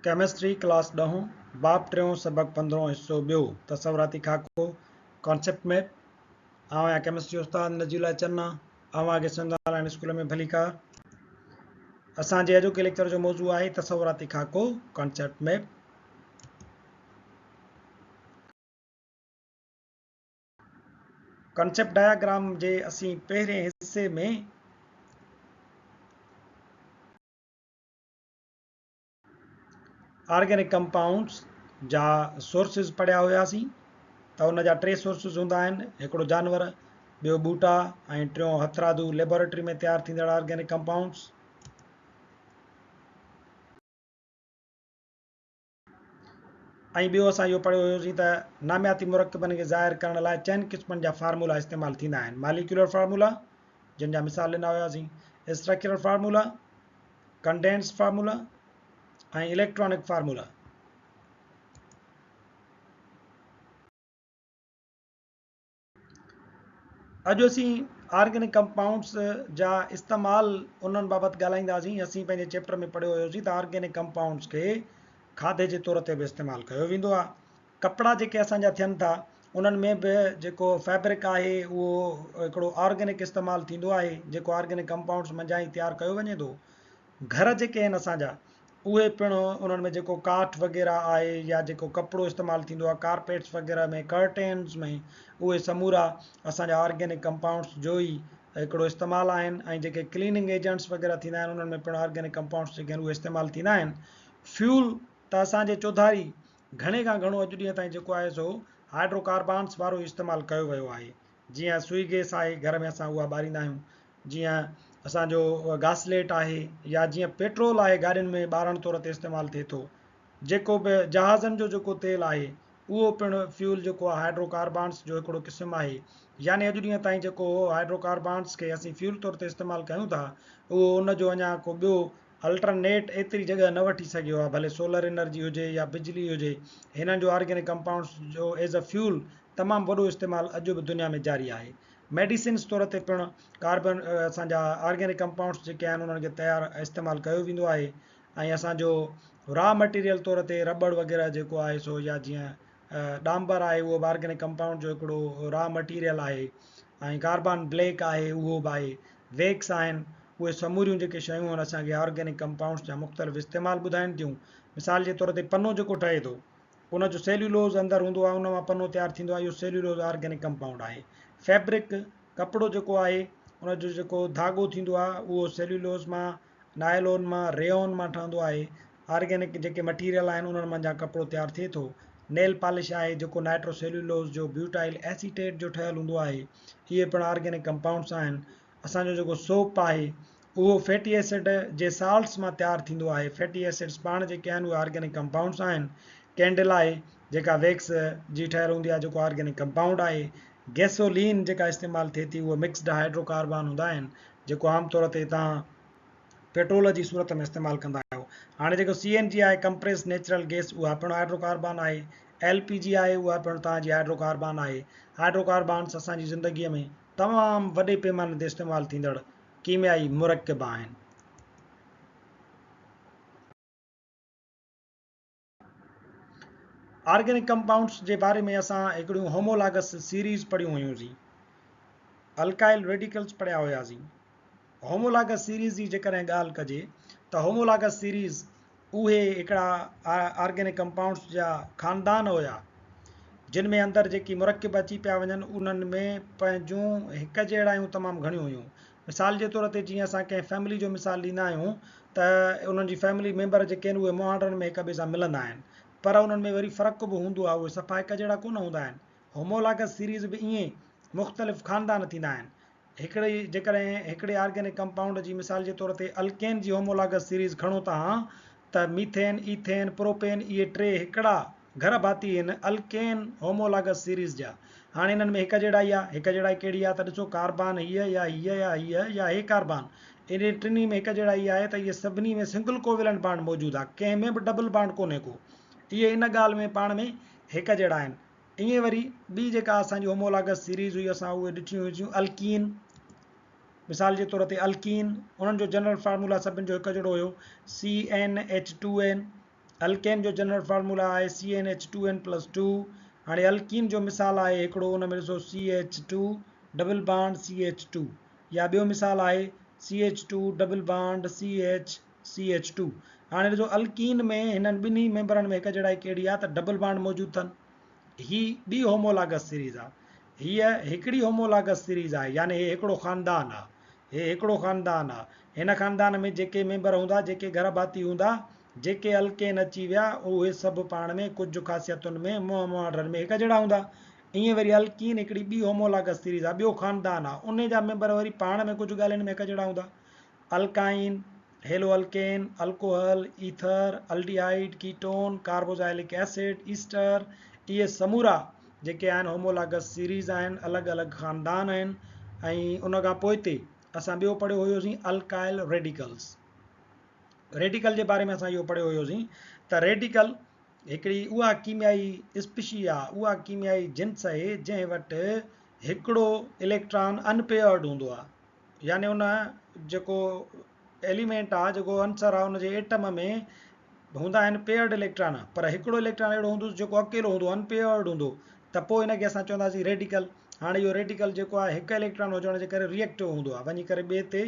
Chemistry class ڏهون، باب ٽيون، سبق پندرهون، حصو ٻيو، تصوراتي خاڪو، Concept Map، آئون آهيان ڪيمسٽري استاد نجي الله چنا، اوهان کي سنڌ آن لائين اسڪول ۾ ڀليڪار. اسان جي اڄوڪي ليڪچر جو موضوع آهي تصوراتي خاڪو، Concept Map. Concept diagram جي اسين پهرين حصي ۾ آرگينڪ ڪمپائونڊس جا سورسز پڙهيا هياسين ته ان جا ٽي سورسز هوندا آهن هڪڙو جانور، ٻيو ٻوٽا ۽ ٽيون هٿرادو ليبارٽري ۾ تيار ٿيندڙ آرگينڪ ڪمپائونڊس. ۽ ٻيو اسان اهو پڙهيو هيوسين ته نامياتي مرڪبن کي ظاهر ڪرڻ لاء چئن قسمن جا فارمولا استعمال ٿيندا آهن ماليڪيولر فارمولا جن جا مثال ڏنا هياسين، structural formula, condense formula ۽ electronic formula. اڄ اسين آرگينڪ ڪمپائونڊس جا استعمال انهن بابت ڳالهائينداسين. اسين پنهنجي چيپٽر ۾ پڙهيو هيوسين ته آرگينڪ ڪمپائونڊس کي کاڌي جي طور تي به استعمال ڪيو ويندو آهي. ڪپڙا جيڪي اسان جا ٿين ٿا انهن ۾ به جيڪو فيبرڪ آهي اهو هڪڙو آرگينڪ استعمال ٿيندو آهي جيڪو آرگينڪ ڪمپائونڊس منجهان ئي تيار ڪيو وڃي ٿو. گهر جيڪي آهن اسان جا اهي پڻ انهن ۾ جيڪو ڪاٺ وغيره آهي يا جيڪو ڪپڙو استعمال ٿيندو آهي ڪارپيٽس وغيره ۾ ڪرٽينز ۾ اهي سمورا اسان جا آرگينڪ ڪمپائونڊس جو ئي هڪڙو استعمال آهن ۽ جيڪي ڪليننگ ايجنٽس وغيره ٿيندا آهن انهن ۾ پڻ آرگينڪ ڪمپائونڊس جيڪي آهن اهي استعمال ٿيندا آهن. فيول ته اسان جي چوڌاري گهڻي کان گهڻو اڄ ڏينهن تائين جيڪو آهي سو هائيڊرو ڪاربانس وارو ئي استعمال ڪيو ويو آهي. جيئن سوئي گئس آهي گهر ۾ اسان اها ٻاريندا آهيون، جيئن اسان جو گاسليٽ آهي يا جيئن پيٽرول آهي گاڏين ۾ ٻارڻ طور تي استعمال ٿئي ٿو. جيڪو به جهازن جو جيڪو تيل آهي اهو پڻ فيول جيڪو آهي هائيڊرو ڪاربانس جو هڪڙو قسم آهي. يعني اڄ ڏينهن تائين جيڪو هائيڊرو ڪاربانس کي اسين فيول طور تي استعمال ڪيون ٿا اهو ان جو اڃا ڪو ٻيو الٽرنيٽ ايتري جڳهه نه وٺي سگهيو آهي ڀلي سولر انرجي هجي يا بجلي هجي هنن جو آرگينڪ ڪمپائونڊس جو ايز اي فيول تمام وڏو استعمال اڄ به دنيا ۾ جاري آهي ميڊيسنس طور تي پڻ ڪاربن اسان جا آرگينڪ ڪمپائونڊس جيڪي آهن انهن کي تيار استعمال ڪيو ويندو آهي ۽ اسان جو را مٽيريل طور تي رٻڙ وغيره جيڪو آهي سو يا جيئن ڏامبر آهي اهو به آرگينڪ ڪمپائونڊ جو هڪڙو را مٽيريل آهي ۽ ڪاربان بليڪ آهي اهو به آهي ويڪس آهن اهي سموريون جيڪي شيون آهن اسان کي آرگينڪ ڪمپائونڊس جا مختلف استعمال ٻڌائين ٿيون. مثال جي طور تي پنو جيڪو ٺهي ٿو ان جو سيلولوز اندر هوندو آهي ان مان پنو تيار ٿيندو آهي اهو سيلولوز آرگينڪ ڪمپائونڊ آهي. فيبرڪ ڪپڙو جيڪو آهي ان جو جيڪو ڌاڳو ٿيندو آهي اهو سيلولوز مان، نائلون مان، ريون مان ٺهندو آهي. آرگينڪ جيڪي مٽيريل آهن انهن منجهان ڪپڙو تيار ٿئي ٿو. نيل پالش آهي جيڪو نائٽرو سيلولوز جو بيوٽائل ايسيٽيٽ جو ٺهيل هوندو آهي. اهي پڻ آرگينڪ ڪمپائونڊس آهن. اسان جو جيڪو سوپ آهي اهو فيٽي ايسڊ جي سالٽس مان تيار ٿيندو آهي. فيٽي ايسڊس پاڻ جيڪي آهن اهي آرگينڪ ڪمپائونڊس آهن. ڪينڊل آهي جيڪا ويڪس جي ٺهيل هوندي آهي جيڪو آرگينڪ ڪمپائونڊ آهي. گيسولين جيڪا استعمال ٿئي ٿي اهو مڪسڊ هائيڊرو ڪاربان هوندا آهن جيڪو عام طور تي توهان پيٽرول جي صورت ۾ استعمال ڪندا آهيو. هاڻي جيڪو سي اين جي آهي ڪمپريس نيچرل گيس اها پڻ هائيڊرو ڪاربان آهي. ايل پي جي آهي اها پڻ توهان جي هائيڊرو ڪاربان آهي. هائيڊرو ڪاربانس اسان جي زندگي ۾ تمام وڏي پيماني تي استعمال ٿيندڙ ڪيميائي مرڪب آهن. آرگينڪ ڪمپائونڊس جي باري ۾ اسان هڪڙيون هومولاگس سيريز پڙهيون هيون سين. الڪائل ريڊيڪلز پڙهيا هياسين. هومولاگس سيريز جي جيڪڏهن ڳالهه ڪجي ته هومولاگس سيريز اهي هڪڙا آرگينڪ ڪمپائونڊس جا خاندان هيا، جن ۾ اندر جيڪي مرڪب اچي پيا وڃن، انهن ۾ پنهنجون هڪ جهڙايون تمام گهڻيون هيون. مثال جي طور تي جيئن اسان ڪنهن فيملي جو مثال ڏيندا آهيون ته انهن جي فيملي ميمبر جيڪي آهن اهي مهانڊن ۾ هڪ ٻئي سان ملندا آهن، پر انهن ۾ وري فرق به هوندو آهي، اهي صفا هڪ جهڙا ڪونه هوندا آهن. هومولاگس سيريز به ائين مختلف خاندان ٿيندا آهن. هڪڙي جيڪڏهن هڪڙي آرگينڪ ڪمپائونڊ جي مثال جي طور تي الڪين جي هومولاگس سيريز کڻو ٿا ته ميٿين، ايٿين، پروپين اهي ٽي هڪڙا گهر ڀاتي آهن الڪين هومولاگس سيريز جا. هاڻي انهن ۾ هڪ جهڙائي آهي. هڪ جهڙائي ڪهڙي آهي ته ڏسو ڪاربان هيء يا هيء يا هيء يا هي ڪاربان انهن ٽنهي ۾ هڪ جهڙائي آهي ته اهي سڀني ۾ سنگل ڪوويلنٽ بانڊ موجود آهي ڪنهن ۾ به ڊبل بانڊ ڪونهي ڪو. اهي ان ڳالهه ۾ پاڻ ۾ هڪ جهڙا آهن. ائين وري ٻي جيڪا اسان جي هومولاگس سيريز هئي اسان اهي ڏٺيون هيون سيون الڪين مثال جي طور تي الڪين انهن جو جنرل فارمولا سڀن جو هڪ جهڙو هيو سي اين ايڇ ٽو اين الڪين جو جنرل فارمولا آهي C N H two N plus two. هاڻي الڪين جو مثال آهي هڪڙو ان ۾ ڏسو C H two double bond C H two يا ٻيو مثال آهي C H two double bond C H C H two. هاڻي ڏسو الڪين ۾ هنن ٻنهي ميمبرن ۾ هڪ جهڙائي ڪهڙي آهي ته ڊبل بانڊ موجود اٿن. هي ٻي هومولاگس سيريز آهي. هيء هڪڙي هومولاگس سيريز آهي يعني هي هڪڙو خاندان آهي. هي هڪڙو خاندان آهي. هن خاندان ۾ جيڪي ميمبر هوندا، جيڪي گهر ڀاتي هوندا، جيڪي الڪين اچي ويا، اهي سڀ پاڻ ۾ ڪجهه خاصيتن ۾ منهن مهانڊن ۾ هڪ جهڙا هوندا. ائين وري الڪين هڪڙي ٻي هومولاگس سيريز آهي، ٻيو خاندان آهي، انهي جا ميمبر وري پاڻ ۾ ڪجهه ڳالهين ۾ هڪ جهڙا هوندا. Alkyne, halo alkane, alcohol, ether, aldehyde, ketone, carboxylic acid, ester, اهي سمورا جيڪي آهن هومولاگس سيريز آهن، الڳ الڳ خاندان آهن ۽ ان کان پوئتي اسان ٻيو پڙهيو هيوسين الڪائل ريڊيڪلز. ريڊيڪل جي باري ۾ اسان اهو پڙهيو هيوسين ته ريڊيڪل هڪڙي اها ڪيميائي اسپيشي آهي، اها ڪيميائي جنس آهي جنهن وٽ هڪڙو اليڪٽران ان پيئرڊ هوندو آهي. يعني ان جيڪو ايليمينٽ آ جيڪو عنصر آ ان جي ايٽم ۾ هوندا آهن پيئرڊ اليڪٽران پر هڪڙو اليڪٽران اهڙو هوندو جيڪو اڪيلو هوندو ان پيئرڊ هوندو ته پوء ان کي اسان چونداسين ريڊيڪل. هاڻي اهو ريڊيڪل جيڪو آهي هڪ اليڪٽران هجڻ جي ڪري ريئيڪٽو هوندو آ وڃي ڪري ٻئي تي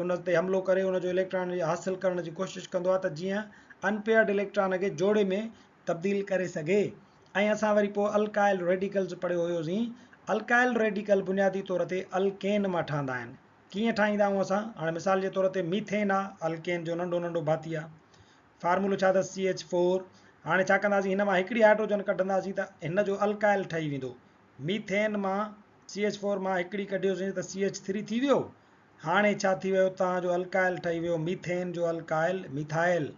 ان تي حملو ڪري ان جو اليڪٽران حاصل ڪرڻ جي ڪوشش ڪندو آ ته جيئن ان پيئرڊ اليڪٽران کي جوڙي ۾ تبديل ڪري سگهي ۽ اسان وري پوء الڪائل ريڊيڪلز پڙهيو هيوسين. الڪائل ريڊيڪل بنيادي طور تي الڪين مان ٺهندا آهن. ڪيئن ٺاهيندا آهيون اسان؟ هاڻي مثال جي طور تي ميٿين آ، الڪين جو ننڍو ننڍو ڀاتي آ. فارمولو ڇا اٿس؟ C H four. هاڻي ڇا ڪنداسين؟ هن مان هڪڙي هائيڊروجن ڪڍنداسين ته هن جو الڪائل ٺهي ويندو. ميٿين مان سي ايڇ فور مان هڪڙي ڪڍيوسين ته سي ايڇ ٿري ٿي ويو. هاڻي ڇا ٿي ويو؟ توهان جو الڪائل ٺهي ويو ميٿين جو الڪائل ميٿائل.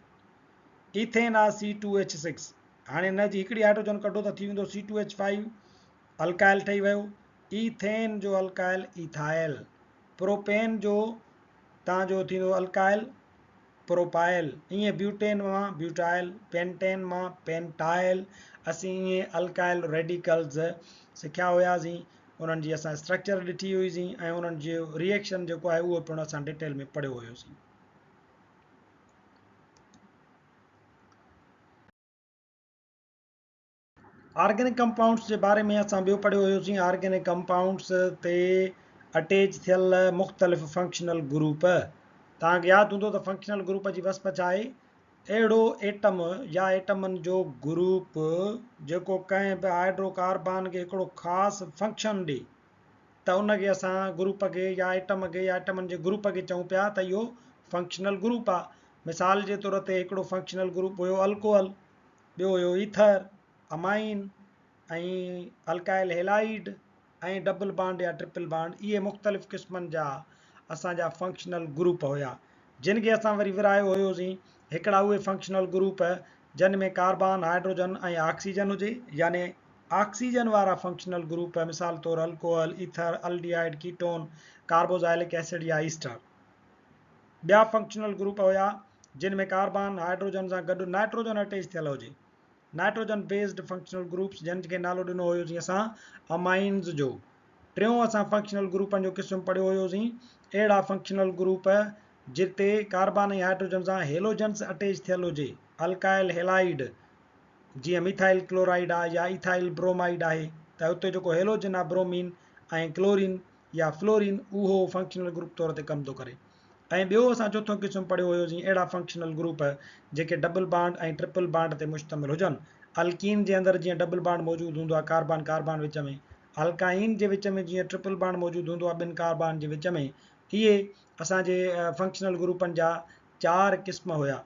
ايٿين آ سي ٽو ايڇ سڪس. هاڻي ان جي هڪڙي هائيڊروجن ڪڍو ته ٿي ويندو سي ٽو ايڇ فائيو، الڪائل ٺهي ويو. ايٿين جو الڪائل ايٿائل. پروپين جو تان جو ٿيندو الڪائل پروپائل. ائين بيوٽين مان بيوٽائل، پينٽين مان پينٽائل. اسين ائين الڪائل ريڊيڪلز سکيا هياسين، انهن جي اسان اسٽرڪچر ڏٺي هئيسين ۽ انهن جو ريئيڪشن جيڪو آهي اهو پڻ اسان ڊيٽيل ۾ پڙهيو هيوسين. آرگينڪ ڪمپائونڊس جي باري ۾ اسان ٻيو پڙهيو هيوسين آرگينڪ ڪمپائونڊس تي اٽيچ ٿيل مختلف فنڪشنل گروپ. توهان کي ياد هوندو ته فنڪشنل گروپ جي وصف ڇا آهي؟ اهڙو ايٽم يا ايٽمن جو گروپ جيڪو ڪنهن به هائيڊرو ڪاربان کي هڪڙو خاص فنڪشن ڏي ته ان کي اسان گروپ کي يا ايٽم کي يا ايٽمن جي گروپ کي چئون پيا ته اهو فنڪشنل گروپ آهي. مثال جي طور تي هڪڙو فنڪشنل گروپ هيو الڪوهل، ٻيو هيو ايٿر، امائن ۽ الڪائل هيلائيڊ ۽ ڊبل بانڊ يا ٽرپل بانڊ اهي مختلف قسمن جا اسان جا فنڪشنل گروپ هيا جن کي اسان وري ورهايو هيوسين هڪڙا اهي فنڪشنل گروپ جن ۾ ڪاربان، هائيڊروجن ۽ آڪسيجن هجي يعني آڪسيجن وارا فنڪشنل گروپ مثال طور alcohol, ether, aldehyde, ketone, carboxylic acid يا ايسٽر. ٻيا فنڪشنل گروپ هيا جن ۾ ڪاربان، هائيڊروجن سان گڏ نائٽروجن اٽيچ ٿيل هجي. نائٽروجن بيسڊ فنڪشنل گروپس جن کي نالو ڏنو هيوسين اسان امائنز جو. ٽيون اسان فنڪشنل گروپن جو قسم پڙهيو هيوسين اهڙا فنڪشنل گروپ جتي ڪاربان ۽ هائيڊروجن سان هيلوجنس اٽيچ ٿيل هجي، الڪائل هيلائيڊ، جيئن ميٿائل ڪلورائيڊ آهي يا ايٿائل برومائيڊ آهي ته اتي جيڪو هيلوجن آهي برومين ۽ ڪلورين يا فلورين اهو فنڪشنل گروپ طور تي ڪم ٿو ڪري ۽ ٻيو اسان چوٿون قسم پڙهيو هيو جيئن اهڙا فنڪشنل گروپ جيڪي ڊبل بانڊ ۽ ٽرپل بانڊ تي مشتمل هجن الڪين جي اندر جيئن ڊبل بانڊ موجود هوندو آهي ڪاربان ڪاربان وچ ۾ الڪائين جي وچ ۾ جيئن ٽرپل بانڊ موجود هوندو آهي ٻن ڪاربان جي وچ ۾ اهي اسان جي فنڪشنل گروپن جا چار قسم هيا.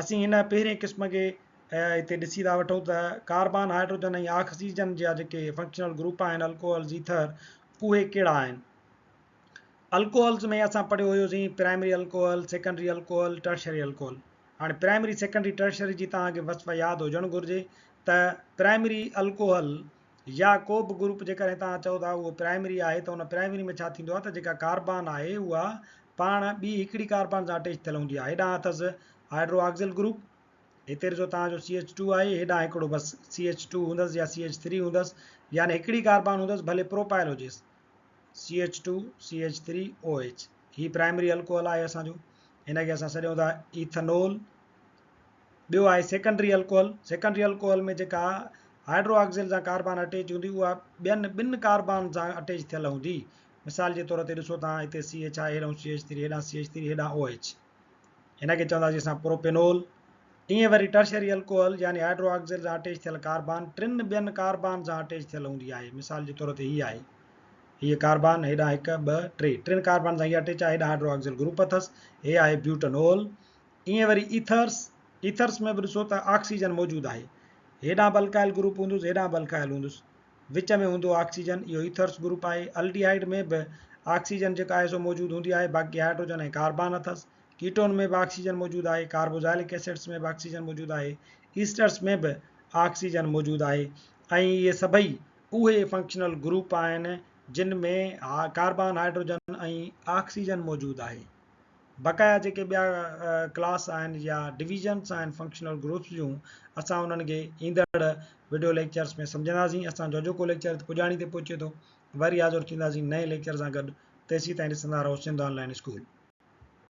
اسين هن پهرين قسم کي هتي ڏسي ٿا وٺون ته ڪاربان، هائيڊروجن ۽ آڪسيجن جا جيڪي فنڪشنل گروپ آهن الڪوهلز، ايٿر، اهي ڪهڙا آهن. الڪوهلز ۾ اسان پڙهيو هيوسين primary alcohol, secondary alcohol, tertiary alcohol. هاڻي پرائمري، سيڪنڊري، ٽرشري جي توهان کي وصف ياد هجڻ گهرجي ته پرائمري الڪوهل يا ڪو به گروپ جيڪڏهن توهان چئو ٿا اهو پرائمري آهي ته ان پرائمري ۾ ڇا ٿيندو آهي ته جيڪا ڪاربان آهي اها پاڻ ٻي هڪڙي ڪاربان سان اٽيچ ٿيل هوندي آهي. هيڏانهن اٿس هائيڊرو آڪسل گروپ، هتي ڏسو توهان جو سي ايڇ ٽو آهي، هيڏانهن هڪڙو بس سي ايڇ ٽو هوندس يا سي ايڇ ٿري هوندس، يعني هڪڙي ڪاربان هوندس ڀلي پروپائل هجيس، C H two, C H three, O H. هي پرائمري الڪوهل آهي اسان جو، هن کي اسان سڏيون ٿا ايٿنول. ٻيو آهي سيڪنڊري الڪوحل، سيڪنڊري الڪوحل ۾ جيڪا هائيڊرو آڪسيل سان ڪاربان اٽيچ هوندي اها ٻين ٻن ڪاربان سان اٽيچ ٿيل هوندي. مثال جي طور تي ڏسو توهان هتي سي ايڇ آهي هيڏانهن سي ايڇ ٿري هيڏانهن سي ايڇ ٿري هيڏانهن او ايڇ هن کي چونداسين اسان پروپينول. ائين وري ٽرشري الڪوحل يعني هائيڊرو آڪسيل سان اٽيچ ٿيل ڪاربان ٽن ٻين ڪاربان سان اٽيچ ٿيل هوندي آهي. مثال جي طور تي هي آهي هيء ڪاربان هيڏانهن هڪ ٻه ٽي ٽن ڪاربان سان هي اٽيچ آهي هيڏانهن هائيڊرو آڪسيل گروپ اٿس هي آهي بيوٽنول. ائين وري ايٿرس، Ethers، ۾ به ڏسو ته آڪسيجن موجود آهي. هيڏانهن به الڪائل گروپ هوندس، هيڏانهن به الڪائل هوندس. وچ ۾ هوندو آڪسيجن، اهو ايٿرس گروپ آهي. الڊيهائيڊ ۾ به آڪسيجن جيڪا آهي سو موجود هوندي آهي، باقي هائيڊروجن ۽ ڪاربان اٿس. ڪيٽون ۾ به آڪسيجن موجود آهي، ڪاربوزائلڪ ايسڊس ۾ به آڪسيجن موجود آهي، ايسٽرس ۾ به آڪسيجن موجود آهي ۽ اهي سڀئي اهي فنڪشنل گروپ آهن جن ۾ ڪاربان، هائيڊروجن ۽ آڪسيجن موجود آهي. بقايا جيڪي ٻيا ڪلاس آهن يا ڊويزنس آهن فنڪشنل گروپس جون اسان انهن کي ايندڙ وڊيو ليڪچرس ۾ سمجهنداسين. اسان جو اڄوڪو ليڪچر پڄاڻي تي پهچي ٿو. وري حاضر ٿينداسين نئين ليڪچر سان گڏ. تيسين تائين ڏسندا رهو سنڌ آن لائين اسڪول.